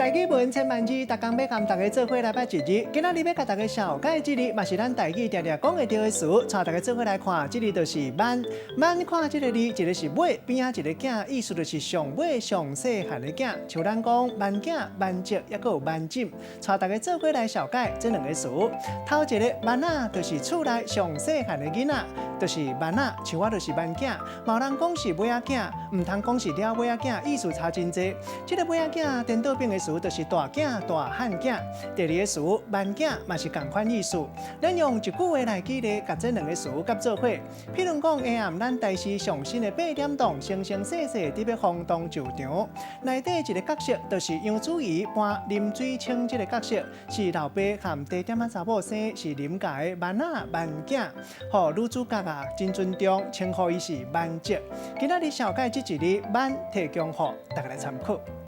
台語文千萬字，逐工欲佮大家做伙來捌一字。今仔日欲共大家紹介這字，嘛是咱台語定定講會著的詞，帶大家做伙來看，這字就是萬。萬看這个字，一个是尾，邊仔一个囝，意思就是上尾上細漢的囝。像咱講萬囝、萬積，抑閣有萬枕。帶大家做伙來紹介這兩个詞。頭一个萬仔，就是厝內上細漢的囡仔，就是萬仔，像我就是萬囝。嘛有人講是尾仔囝，毋通講是了尾仔囝，意思差真濟。這个尾仔囝顛倒變的詞就是大囝、大漢囝。第二个詞萬囝嘛是仝款意思。咱用一句話來舉例，共這兩个詞結做伙。譬如講，下暗咱台視上新的八點檔，生生世世佇欲風動球場，內底一个角色就是楊子儀扮林水清這个角色，是老爸和地點仔查某生，是林家的萬仔萬囝。予女主角啊真尊重，稱呼伊是萬姐。今仔日紹介這一字萬，提供予大家來參考。